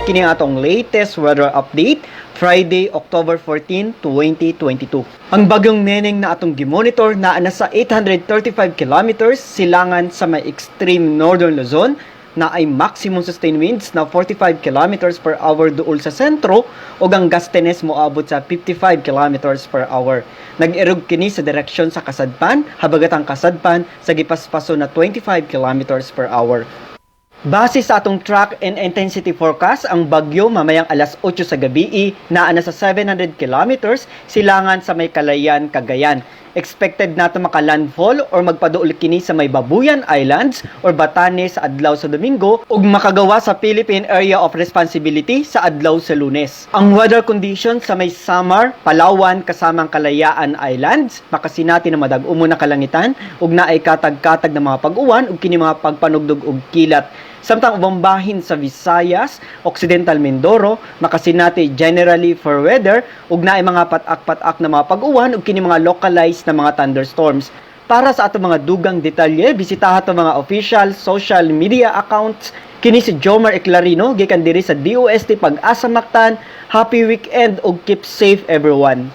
Kini ang atong latest weather update Friday, October 14, 2022. Ang bagyong Neneng na atong gimonitor naa na sa 835 kilometers silangan sa may extreme northern Luzon na ay maximum sustained winds na 45 kilometers per hour duol sa sentro ug ang gustiness moabot sa 55 kilometers per hour. Nag-irog kini sa direksyon sa kasadpan, habagatang kasadpan sa gipaspaso na 25 kilometers per hour. Base sa atong track and intensity forecast, ang bagyo mamayang alas 8 sa gabi naa na sa 700 kilometers silangan sa may Kalayaan, Cagayan. Expected nato maka-landfall or magpaduol kini sa may Babuyan Islands or Batanes sa adlaw sa Domingo ug makagawa sa Philippine Area of Responsibility sa adlaw sa Lunes. Ang weather conditions sa may Samar, Palawan kasamang Kalayaan Islands, makasinati na madag-umo na kalangitan ug naay katag-katag na mga pag-uwan ug kini mga pagpanugdog og kilat. Samtang ubang bahin sa Visayas, Occidental Mindoro, makasinati generally fair weather ug naay mga patak-patak na mga pag-uwan ug kini mga localized na mga thunderstorms. Para sa atong mga dugang detalye, bisitaha atong mga official social media accounts. Kini si Jomar Eclarino gikan diri sa DOST Pag-asa Mactan. Happy weekend ug keep safe, everyone.